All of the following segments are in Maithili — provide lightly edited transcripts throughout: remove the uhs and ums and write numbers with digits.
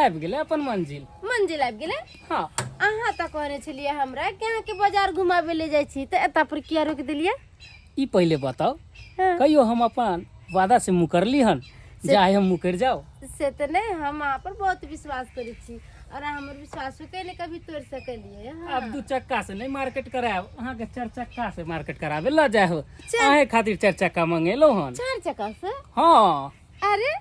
आबि गेलै अपन मंजिल। मंजिल आबि गेलै? हाँ। अहाँ तऽ कहने छलियै हमरा कि अहाँके बाजार घुमाबै ले जाइ छी, तऽ एतऽ पर किया रोकि देलियै? ई पहिले बताउ, हाँ। कहियो हम अपन वादा से मुकरली हन जे आइ हम मुकर जाओ? से तऽ नहि, हम अहाँ पर बहुत विश्वास करै छी और अहाँ हमर विश्वासो के नहि कभी तोड़ि सकलियै। हाँ। आब दू चक्का से नहीं मार्केट करायब, अहाँके चार चक्का से मार्केट कराबे ल जाय हो। अहें खातिर चार चक्का मंगेलो हन। चार चक्का से? हाँ। अरे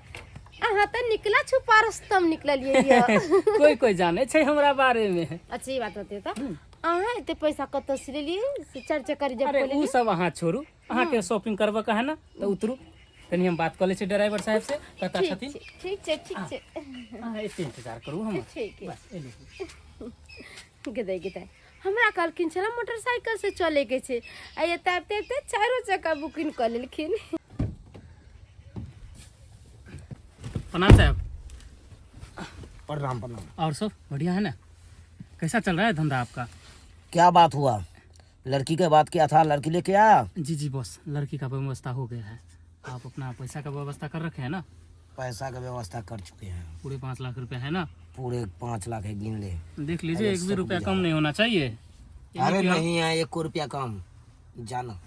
अहाँ तऽ निकला छुपा रुस्तम निकललियै यऽ। कोई कोई जाने छै हमरा बारे में। अच्छा ई बात बतैयौ तऽ अहाँ एते पैसा कतऽ से लेलियै से चार चक्का रिजर्व अरे कऽ उ लेलियै? सब अहाँ छोड़ू, अहाँके शॉपिंग करबऽ के है ना तऽ उतरू, कनी हम बात कऽ लै छी ड्राइवर साहब से कतऽ ठीक छथिन। छै, ठीक छै, ठीक छै। अहाँ एते इंतजार करू हमर। ठीक है। बस एलहुँ। गेदै गेदै हमरा कहलखिन छलै मोटरसाइकिल से चले के छै, आ एते आबिते आबिते चारो चक्का बुकिंग कऽ लेलखिन। प्रणाम साहब। प्रणाम प्रणाम। और सब बढ़िया है ना? कैसा चल रहा है धंधा आपका? क्या बात हुआ? लड़की के बात किया था, लड़की लेके आया? जी जी बॉस, लड़की का व्यवस्था हो गया है। आप अपना पैसा का व्यवस्था कर रखे हैं ना? पैसा का व्यवस्था कर चुके हैं। पूरे 5 लाख रुपया है ना? पूरे 5 लाख है, गिन ले। देख लीजिए, अरे एक भी सब रुपया बुझा। कम नहीं होना चाहिए। अरे नहीं है 1 रुपया कम। जाना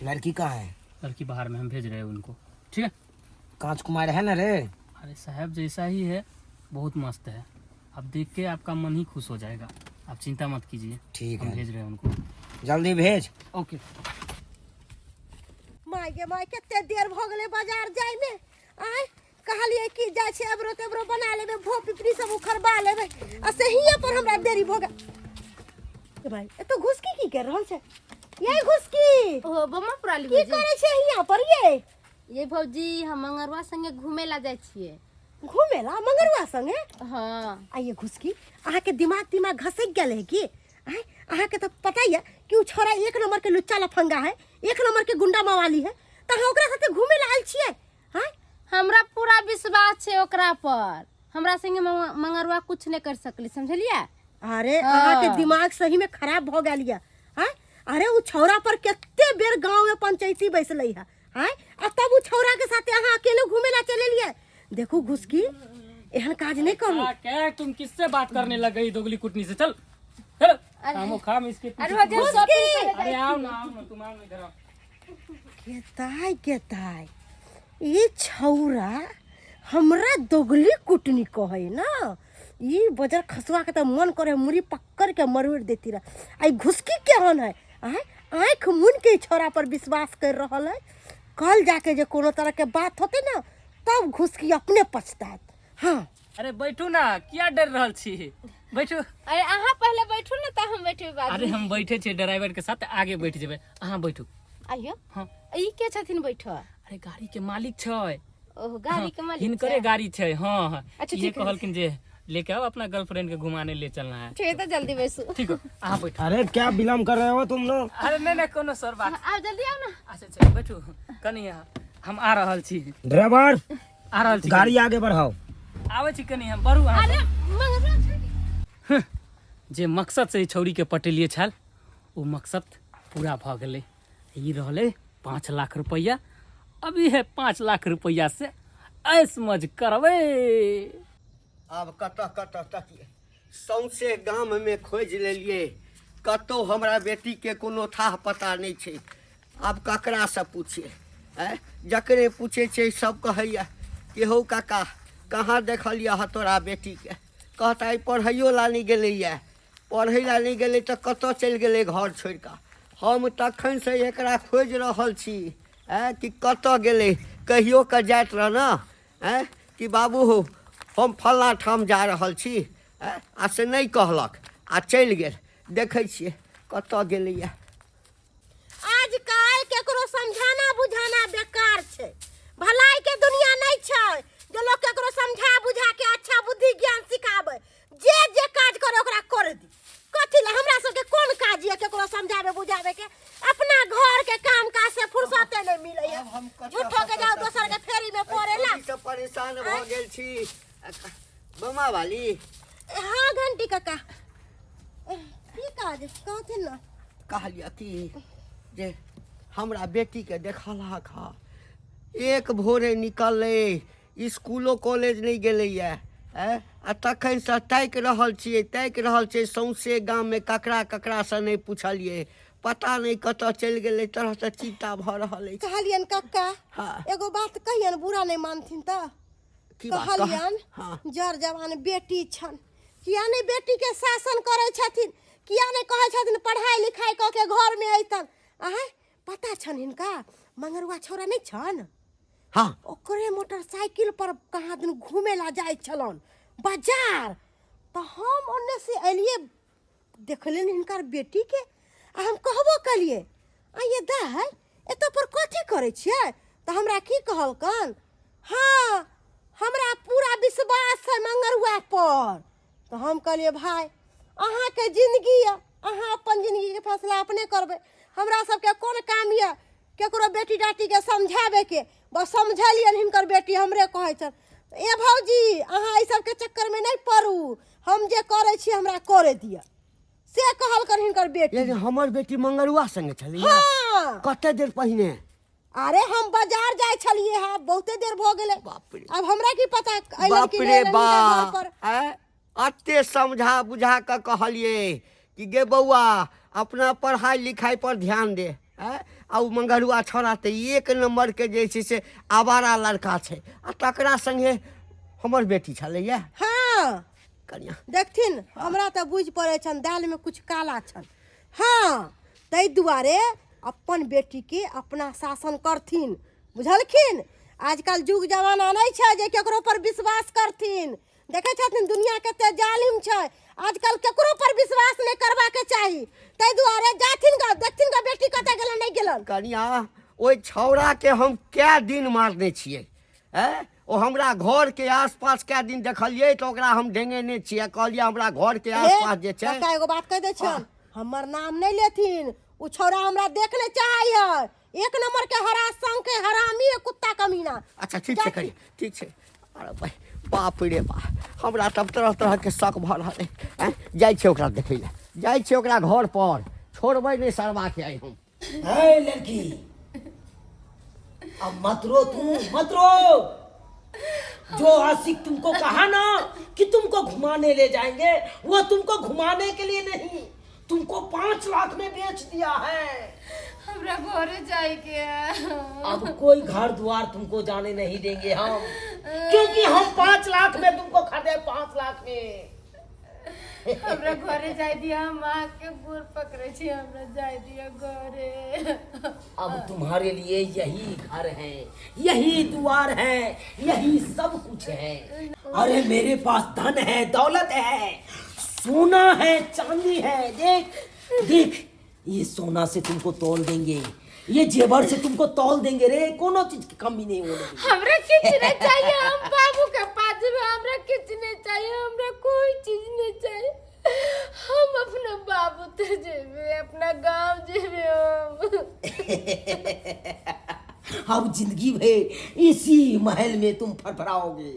लड़की कहाँ है? लड़की बाहर में, हम भेज रहे हैं उनको। ठीक है। कांच कुमार है ना रे? अरे साहब जैसा ही है, बहुत मस्त है। आप देख के आपका मन ही खुश हो जाएगा, आप चिंता मत कीजिए। ठीक हम है। भेज रहे हैं उनको। जल्दी भेज। ओके। My गे my, कते देर भऽ गेलै बाजार जायमे। आँय कहलियै कि जाइ छी एबरो तेबरो बना लेबै, भो पिपरी सब उखड़बा लेबै, आ से हियाँ पर हमरा देरी भऽ गेल। भाई एतऽ घुसकी की कर रहल छै? ये घुसकी। ओ बम्मा पुराली की भौजी। करै छै हियाँ पर ये? ये भौजी हम मंगरुआ संगे घूमे ला जाइ छियै। घूमे ला मंगरुआ संगे? हाँ। आ ये घुसकी, अहाँके दिमाग तिमाग घसकि गेल है की? आँय अहाँके तऽ पता यऽ कि ओ छोरा 1 नंबर के लुच्चा लफंगा है, 1 नंबर के गुंडा मवाली है, तऽ अहाँ ओकरा साथे घूमे ला आयल छियै? आँय हमरा पूरा विश्वास छै ओकरा पर, हमरा संगे मंगरुआ कुछ नहि कर सकली, समझलियै? अरे हाँ। अहाँके दिमाग सही में खराब भऽ गेल यऽ। आँय अरे ओ छौरा पर कते बेर गाँव में पंचायती बैसलै है। आँय आ तब ओ छौरा के साथे अहाँ अकेले घूमे ला चलेलियै? देखू घुसकी, एहन काज नहीं करू। क्या तुम किससे बात करने लग गई दोगली कुटनी से? चल चल कामो खाम इसके पीछे। अरे वो घुसकी! अरे आओ ना, आओ ना, तुम आओ ना इधर आओ। गेताय गेताय, ई छौरा हमरा दोगली कुटनी कहै ना, ई बजर खसुआ के तऽ मन करे मुड़ी पकड़ के मरोड़ देती रह। आ ई घुसकी केहन है? आँय आँखि मुन के ई छौरा पर विश्वास कर रहल है। कल जाके जे कोनो तरह के बात होते ना तब घुसकी अपने पछतात। हाँ। अरे बैठू ना, किया डर रहल छी? बैठू। अरे अहाँ पहले बैठू ना तऽ हम बैठू बाद अरे में। हम बैठे छियै ड्राइवर के साथ, आगे बैठ जेबै, अहाँ बैठू। आइयो। हाँ। ई के छथिन बैठल? अरे गाड़ी के मालिक छै। ओहो गाड़ी के मालिक हिनकरे छै। गाड़ी छै। हाँ हाँ। अच्छा, ये ठीक है। कहलखिन जे लेके आओ, अपना गर्लफ्रेंड के घुमाने ले चलना है। ठीक है तऽ जल्दी बैसू। ठीक हो, अहाँ बैठू। अरे क्या विलम्ब कर रहे हो तुम लोग? अरे नहीं नहीं, कोनो सर बात। आउ जल्दी आउ ना। अच्छा अच्छा बैठू कनी, अहाँ हम आ रहल छी। ड्राइवर आ रहल छी, गाड़ी आगे बढ़ाओ। आबै छी कनी हम, बढ़ू अहाँ। अरे मंगरुआ छै। जे मकसद से ई छौड़ी के पटेलिए छल ओ मकसद पूरा भऽ गेलै। ई रहलै 5 लाख रुपैआ। अभी है 5 लाख रुपैआ से ऐश मौज करबै। आब कतऽ कतऽ तक सौंसे गाममे खोजि लेलियै, कतहु हमरा बेटीके कोनो थाह पता नहि छै। आब ककरासँ पूछिए? आँय, जकरे पूछै छै सब कहैए कि हौ काका कहाँ देखलियै हँ तोरा बेटीके? कहता ई पढ़ैयो ला नहि गेलैए। पढ़ै ला नहि गेलै तऽ कतऽ चलि गेलै घर छोड़ि कऽ? हम तखनसँ एकरा खोजि रहल छी, आँय, कि कतऽ गेलै। कहियो कऽ जाइत रह ने, आँय, कि बाबू हौ हम फल्लाँ ठाम जा रहल छी, आँय, आ से नहि कहलक आ चलि गेल। देखै छियै कतऽ गेलैए। आजकल केकरो समझाना बुझाना बेकार छै। भलाई के दुनिया नहीं छै जे लोग केकरो समझा बुझा के अच्छा बुद्धि ज्ञान सिखाबे। जे जे काज करे ओकरा कर दी। कथी ले हमरा सबके कोन काज ये केकरो समझाबे बुझाबे के? अपना घर के काम काज से फुर्सते नहीं मिले आब हम कतऽ झूठो के जाओ कतऽ दोसर के फेरी में पड़ेला। एहि से परेशान भऽ गेल छी। बमा वाली। हाँ घंटी काका, की काज कहथिन ना? कहलियै कि जे हमरा बेटीके देखलक हँ, एक भोरे निकललै, स्कूलो कॉलेज नहि गेलैए। आँय आ तखनसँ ताकि रहल छियै ताकि रहल छियै सौँसे गाममे ककरा ककरासँ नहि पुछलियै पता नहि कतऽ चलि गेलै तरहसँ चिन्ता भऽ रहल अछि कहलियन कक्का हाँ। एगो बात कहियन बुरा नहि मानथिन तऽ की बात कह- कहलियन हाँ। जर जवान बेटी छन किया नहि बेटी के शासन करै छथिन किया नहि कहै छथिन पढ़ाई लिखाई कऽ के घर में अइतन आँय पता छन हिनका मंगरुआ छौड़ा नहि छन हाँ ओकरे मोटरसाइकिल पर कहाँ दिन घूमे ला जाइ छलन बाजार तऽ हम ओन्ने से एलियै देखलियनि हिनकर बेटीके आ हम कहबो केलियै आ ये दाइ एतऽ पर कथी करै छियै तऽ हमरा की कहलकन हँ हमरा पूरा विश्वास है मंगरुआ पर तऽ हम कहलियै भाय अहाँके जिन्दगी यऽ अहाँ अपन जिन्दगीके फैसला अपने करबै हमरा सबके कोन काम यऽ केकरो बेटी डाटीके समझाबैके बस समझेलियनि हिनकर बेटी हमरे कहै छनि ए भौजी अहाँ एहि सबके चक्करमे नहि पड़ू हम जे करै छी हमरा करे दिअ से कहलकन हिनकर बेटी लेकिन हमर बेटी मंगरुआ संगे छलै हाँ कते देर पहिने अरे हम बाजार जाइ छलियै हँ बहुते देर भऽ गेलै बाप रे। अब हमरा की पता अयलन बाप कि नहि रे अयलन हिनका घर बाप पर आँय, अते समझा बुझा कऽ कहलियै कि गे बौआ अपना पढ़ाइ लिखाइ पर ध्यान दे आँय आ ओ मंगरुआ छौड़ा तऽ एक नम्बरके जे छै से आवारा लड़का छै आ तकरा संगे हमर बेटी छलैया हाँ कनिया देखथिन हमरा तऽ बुझि पड़ै छनि दालिमे किछु काला छनि हँ ताहि दुआरे अपन बेटीके अपना शासन करथिन बुझलखिन आजकल युग जमाना नहि छै जे केकरो पर विश्वास करथिन देखै छथिन दुनिया कते जालिम छै आजकल केकरो पर विश्वास नहि करबाके चाही ताहि दुआरे जाथिन ग देखथिन ग बेटी कतऽ गेलन नहि गेलन कनिया ओहि छौड़ाके हम कए दिन मारने छियै आँय ओ हमरा घरके आसपास कए दिन देखलियै तऽ ओकरा हम डेंगेने छियै कहलियै हमरा घरके आसपास जे छै काका एगो बात कहि दै छियनि हमर नाम नहि लेथिन ओ छौड़ा हमरा देख नहि चाहै है एक नंबर के हरा संग के हरामी है कुत्ता कमीना अच्छा ठीक छै करिए ठीक छै अरे भाइ बाप रे बा हमरा तब तरह तरहके शक भऽ रहल अइ आँय जाइ छियै ओकरा देखै लए जाइ छियै ओकरा घर पर छोड़बै नहि सरबाके आइ हम है लड़की अब मत रो तू मत रो जो आशिक तुमको कहा ना कि तुमको घुमाने ले जाएंगे वो तुमको घुमाने के लिए नहीं तुमको पांच लाख में बेच दिया है हमरा घरे जाए के है अब कोई घर द्वार तुमको जाने नहीं देंगे हम क्योंकि हम पांच लाख में तुमको खरीदे पांच लाख में हमरा घरे जाय दिया हम माँ के गोर पकड़े छी हमरा जाय दिया घरे अब तुम्हारे लिए यही घर है यही द्वार है यही सब कुछ है अरे मेरे पास धन है दौलत है सोना है चांदी है देख देख ये सोना से तुमको तोल देंगे ये जेवर से तुमको तोल देंगे रे कोनो चीज की कमी नहीं होने देंगे हमरा किछ नहीं चाहिए हम बाबू के पास जेबै हमरा किछ नहीं चाहिए हमरा कोई चीज नहीं चाहिए हम अपना बाबू ते जेबै अपना गांव जेबै हम अब जिंदगी भर इसी महल में तुम फड़फड़ाओगे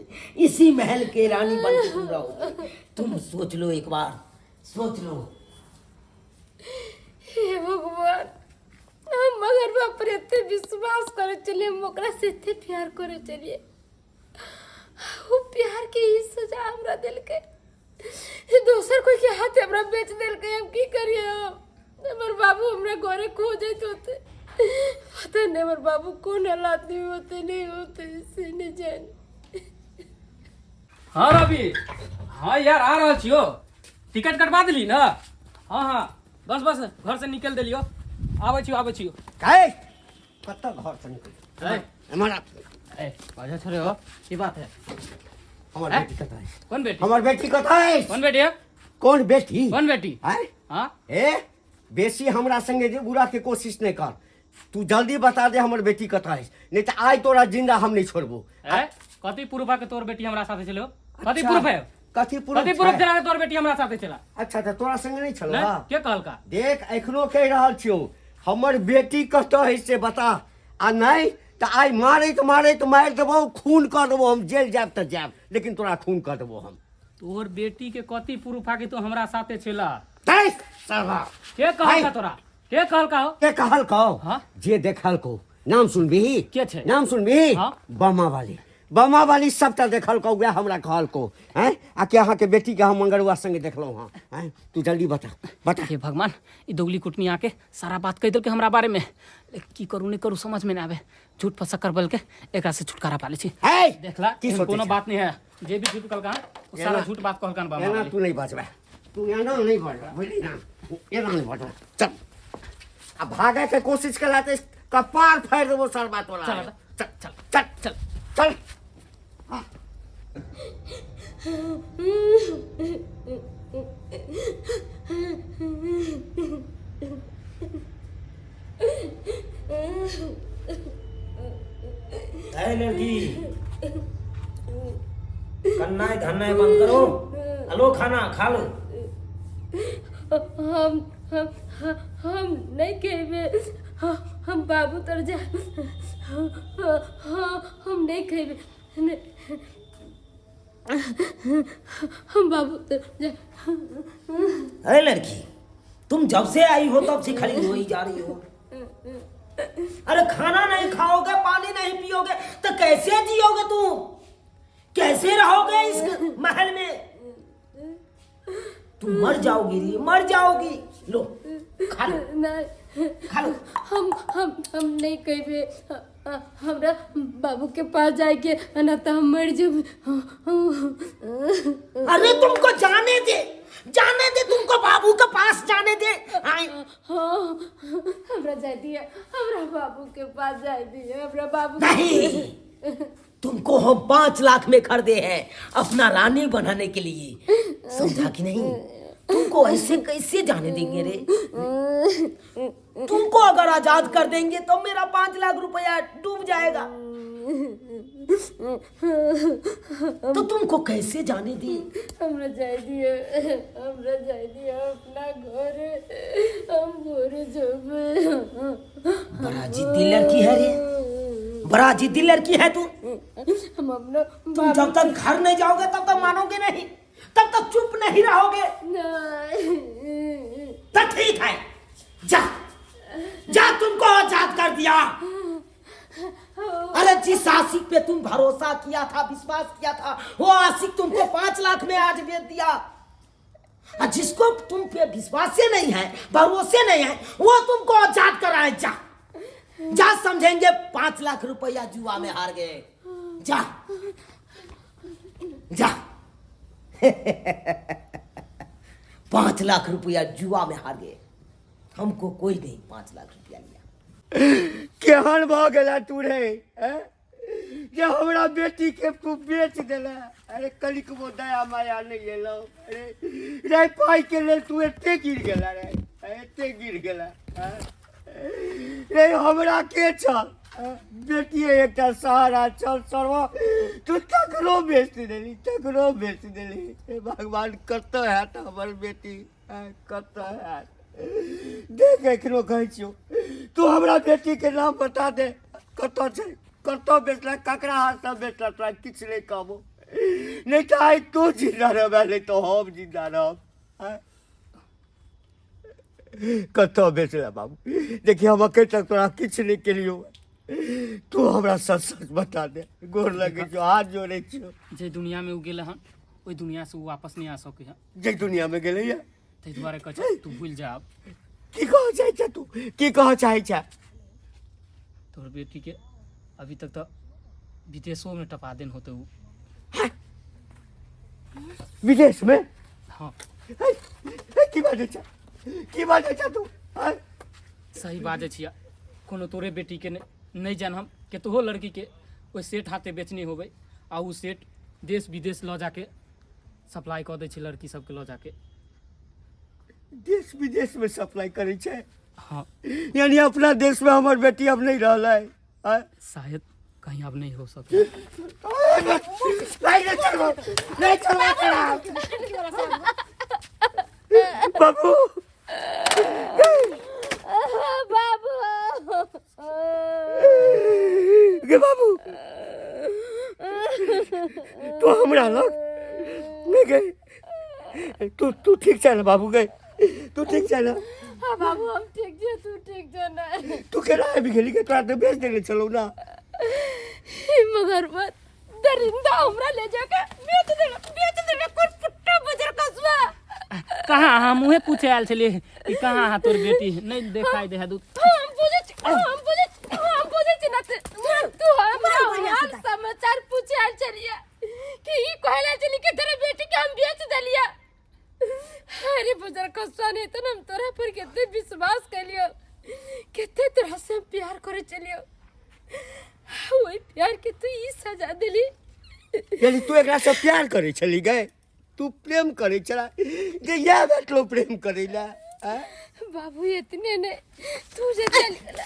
इसी महल के रानी बन के तुम रहोगे तुम सोच लो एक बार सोच लो हे भगवान हम मगर बाप पर एते विश्वास करे चलिए हम ओकरा से एते प्यार करे चलिए वो प्यार के ही सजा हमरा देलकै दोसर कोई के हाथ हमरा बेच देलकै हम की करिए हम हमर बाबू हमरा घरे खोजैत होते पता नहीं हमर बाबू कोन हालात में होते नहीं होते से नहीं जाने हाँ रवि हाँ यार आ रहल छियो टिकट कटवा देली ना हाँ हाँ बस बस घर से निकल देलियो आबै छियो आबै छियो काहे कतऽ घर से निकल ए, हमर ए बाजा छोड़े हो की बात है हमर हैं? बेटी कतऽ अछि कौन बेटी हमर बेटी कतऽ अछि कौन बेटी है कोन बेटी कौन बेटी आँय हाँ ए बेसी हमरा संगे जे बुरा के कोशिश नहि कर तू जल्दी बता दे हमर बेटी कतऽ अछि नहि तऽ आइ तोरा जिंदा हम नहि छोड़बो ए कथी प्रूफ है के तोर बेटी हमरा साथे चलो कथी अच्छा, प्रूफ है कथी प्रूफ कथी प्रूफ छै? चला के तोर बेटी हमरा साथे चला अच्छा तऽ तोरा संगे नहि छलो नहीं हँ? के कहलका देख एखनो कहि रहल छियौ हमर बेटी कतऽ है से बता आ नहि तऽ आइ मारैत मारैत मारि देबौ खून कऽ देबौ हम जेल जायब तऽ जायब लेकिन तोरा खून कऽ देबौ हम तोर बेटी के कथी प्रूफ है कि तू हमरा साथे छेला देख साला के कहलका तोरा के कहलका हो के कहल कहो हाँ? जे देखल को नाम सुनबिही के छै? नाम सुनबिही हाँ? बमा वाली बमा वाली सबटा देखलकौ वएह हमरा कहलकौ हैं आ कि अहाँके बेटीके हम मंगरुआ संगे देखलहुँ हँ हैं तू जल्दी बता बता हे भगवान ई दोगली कुटनी आके सारा बात कहि देलकै हमरा बारेमे लेकिन की करू नहि करू समझमे नहि आबे झूठ पर शक्कर बल के एकरा से छुटकारा पा लै छी है देखला की एहन सोचै कोनो छें? बात नहीं है जे भी झूठ कहलका ओ सारा झूठ बात कहलका बाबा एना तू नहीं बजबे तू एना नहीं बजबे बुझली ना एना नहीं बजबे चल आ भागे के कोशिश कला तो कपार फाड़ देबो सरबा तोरा चल, चल चल चल चल चल अरे लड़की कन्नाई धन्नाई बंद करो हलो खाना खा लो हम हम हम नहीं खेबे हम बाबू तर जा हम नहीं खेबे हम बाबू तर जा अरे लड़की तुम जब से आई हो तब से खाली रोई जा रही हो अरे खाना नहीं खाओगे पानी नहीं पियोगे तो कैसे जियोगे तुम कैसे रहोगे इस महल में तुम मर जाओगी रे मर जाओगी लो खा लो नहीं खा लो हम नहीं कहबे हमरा बाबू के पास जाके ना तो हम मर जेबे अरे तुमको जाने दे जाने दे तुमको बाबू के पास जाने दे आए हाँ हमरा जाए दिए हमरा बाबू के पास जाए दिए हमरा बाबू के- नहीं तुमको हम 5 लाख में खरीदे हैं अपना रानी बनाने के लिए समझा कि नहीं तुमको ऐसे कैसे जाने देंगे रे तुमको अगर आजाद कर देंगे तो मेरा 5 लाख रुपया डूब जाएगा तो तुमको कैसे जाने दे हमरा जाए दिए हमरा जाए दिए अपना घर हम घर जेबे बड़ा जिद्दी लड़की है रे बड़ा जिद्दी लड़की है तू हम अपना तुम जब तक घर नहीं जाओगे तब तक मानोगे नहीं तब तक चुप नहीं रहोगे नहीं तो ठीक है जा जा तुमको आजाद कर दिया अरे जिस आशिक पे तुम भरोसा किया था विश्वास किया था वो आशिक तुमको 5 लाख में आज बेच दिया और जिसको तुम पे विश्वास ही नहीं है भरोसे नहीं है वो तुमको आजाद कराए जा जा समझेंगे 5 लाख रुपया जुआ में हार गए जा जा 5 लाख रुपया जुआ में हार गए हमको कोई नहीं 5 लाख रुपया लिया केहन भऽ गेला तू रे हैं? जे हमरा बेटी के तू बेच देला अरे कनिकबो दया माया नहीं एलो अरे रे पाई के लेल तू एते गिर गेला रे एते गिर गेला हैं? रे हमरा के छल हैं? बेटिए एकटा सहारा छल सरवा तू तकरो बेच देली तकरो बेच देली हे भगवान कतऽ हैत हमर बेटी हैं? कतऽ हैत देख एखनो कहै छियौ तू हमरा बेटी के नाम बता दे कतऽ छै कतऽ बेचलक ककरा हाथसँ बेचलक तोरा किछु नहि कहबो नहि तऽ आइ तू जिन्दा रहबे नहि तऽ हम जिन्दा रहब आँय? कतऽ बेचला बाबू देखिए हम अखन तक तोरा किछु नहि केलियौ तू हमरा सच सच बता दे गोर लगै छियौ हाथ जोड़ै छियौ जे दुनियामे ओ गेल हन ओहि दुनिया से ओ वापस नहि आ सकै हन जे दुनियामे गेलैया ताहि दुआरे कहै छै तू भूलि जा आब की कहऽ चाहै छै तू की कहऽ चाहै छै तोहर बेटीके अभी तक तऽ विदेशोमे टपा देन होतै ओ विदेशमे हँ हे, हे, की बाजै छै की बाजै छै तू आँय? सही बाजै छियै कोनो तोरे बेटीके नहि नहि जान हम केतहो लड़कीके ओहि सेठ हाथे बेचने होबै आ ओ सेठ देश विदेश लऽ जाके सप्लाई कऽ दै छै लड़की सबके लऽ जाके देश विदेशमे सप्लाई करै छै हँ यानी अपना देशमे हमर बेटी अब नहि रहलै आँय? शायद कहीं अब नहीं हो सके नहीं नहीं चलबो नहीं चलबो तोरा बाबू बाबू गे बाबू तू हमरा लग नहीं गे तू तू ठीक छै ने बाबू गे तू ठीक छै ने हाँ बाबू हम ठीक छे तू ठीक छे ना तू केना आबि गेली के तोरा तऽ बेच देने छलौ ना मगर मत दरिंदा हमरा ले जाके बेच देलक, बेच देलक कोन पुट्टा बजर कसवा। कहाँ अहाँ मुँहे पूछे आयल छलियै कि कहाँ अहाँ तोर बेटी नहीं देखाई दे है दूध। हम बुझै छी, हम बुझै छी, हम बुझै छी ना, तू हमरा मारू बढ़िया हाल से। समाचार पूछे आयल छलियै कि ई कहले आयल छलियै कि तोरा बेटी के हम बेच देलियै। अरे बुजर कसवा, नहीं तो हम तोरा पर कितने विश्वास कलियो, कितने तोरा से हम प्यार करे चलियो, वही प्यार के तू ई सजा दिली। यदि तू एकरा से प्यार करे छली गए, तू प्रेम करे छला जे इएह भेटलो प्रेम करे ला? आँय? बाबू इतने ने तू जे चल गेला।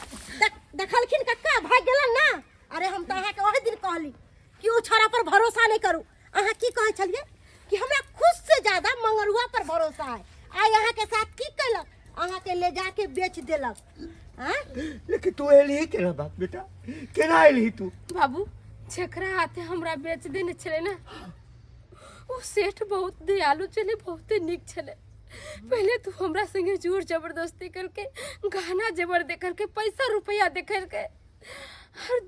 देखलखिन कक्का भाग गेलन ना। अरे हम तऽ अहाँके ओहि दिन कहली कि ओ छोरा पर भरोसा नहीं करू। अहाँ की कहै छलियै कि हमरा खुद से ज्यादा मंगरुआ पर भरोसा है। आइ अहाँके साथ की केलक? अहाँके ले जाके बेच देलक। आँय? लेकिन तू एलही केना बाप बेटा, केना एलही तू? बाबू जेकरा हाथे हमरा बेच देने छलै ना, ओ सेठ बहुत दयालु छलै, बहुते नीक छलै। पहले तू हमरा संगे जोर जबरदस्ती करके, गहना जेवर दे करके, पैसा रुपया दे करके, और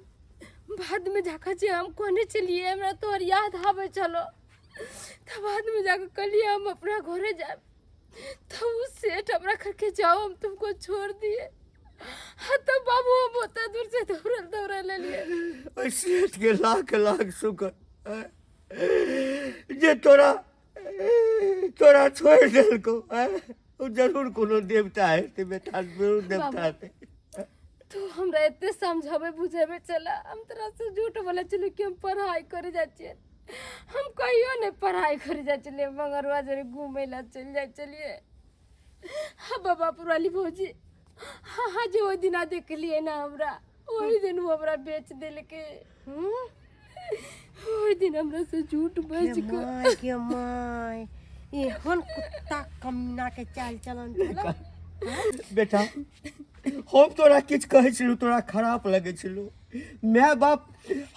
बाद में जाकर जे हम कहने चलिए हमरा तोहर याद आवे चलो, तब बाद में जाकर कहलिए हम अपना घरे जाए, तो वो सेठ हमरा करके जाओ हम तुमको छोड़ दिए। हाँ तब बाबू हम होता दूर से दौड़ल दौड़ल ले लिए। ओहि सेठ के लाख लाख शुक्र जे तोरा तोरा छोड़ देलको। ओ जरूर कोनो देवता हेतै बेटा, जरूर देवता हेतै। तू हमरा एते समझावे बुझावे चला, हम तोरा से झूठ बोले चलू कि हम पढ़ाई करे जाइ छियै। हम कहियो नहीं पढ़ाई करे जाइ छलियै, मंगरुआ जरे घूमे ला चलि जाइ छलियै। हाँ बाबा पुराली भौजी, हाँ हाँ जे ओहि दिना देखलियै ना हमरा, ओहि दिन वो हमरा बेच देलकै। ओहि दिन हमरा से झूठ बज के के माय के माय, एहन कुत्ता कमीना के चाल चलन छल। बेटा हम तोरा किछु कहै छलहुँ तोरा खराब लगै छलौ। माय बाप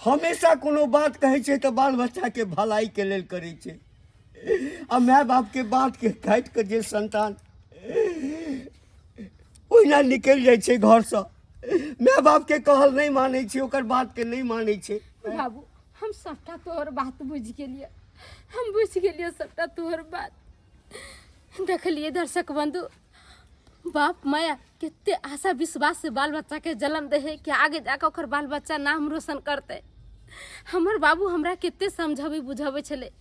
हमेशा कोनो बात कहै छै तऽ बाल बच्चाके भलाइके लेल करै छै, आ माय बापके बातके काटि कऽ जे संतान ओहिना निकलि जाइ छै घरसँ, माय बापके कहल नहि मानै छै, ओकर बातके नहि मानै छै। बाबू हम सबटा तोहर बात बुझि गेलियै, हम बुझि गेलियै सबटा तोहर बात। देखलियै दर्शक बंधु, बाप माया कते आशा विश्वास से बाल बच्चा के जन्म दे है कि आगे जाके ओकर बाल बच्चा नाम रोशन करते। हमर बाबू हमरा कते समझाबै बुझाबै छलै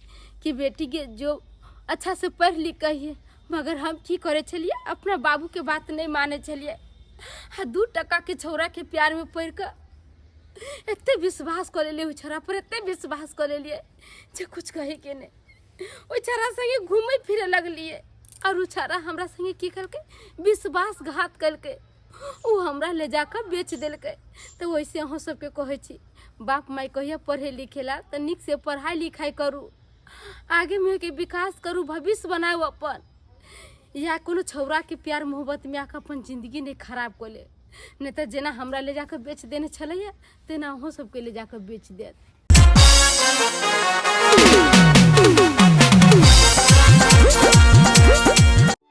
कि बेटी के जो अच्छा से पढ़ लिख कहिए, मगर हम की करे छलियै, अपना बाबू के बात नहीं माने छलियै। आ 2 टका के छौड़ा के प्यार में पढ़ि कऽ एते विश्वास कऽ लेलियै, ओहि छौड़ा पर एते विश्वास कऽ लेलियै जे कुछ कहे के नहीं। ओहि छौड़ा संगे घूमे फिरे लगलियै और उ छौड़ा हमरा संगे की केलकै, विश्वासघात केलकै, उ हमरा ले जाकऽ बेच देलकै। तऽ वैसे अहूँ सबके कहै छी, बाप माय कहिया पढ़े लिखे ला तऽ नीक से पढ़ाई लिखाई करू, आगे में के विकास करू, भविष्य बनाउ अपन। या कोनो छौड़ा के प्यार मोहब्बत में आके अपन जिंदगी नहीं खराब कऽ ले, नहीं तऽ जेना हमरा ले जाकऽ बेच देने छलैया तेना अहूँ सबके ले जाकऽ बेच देत।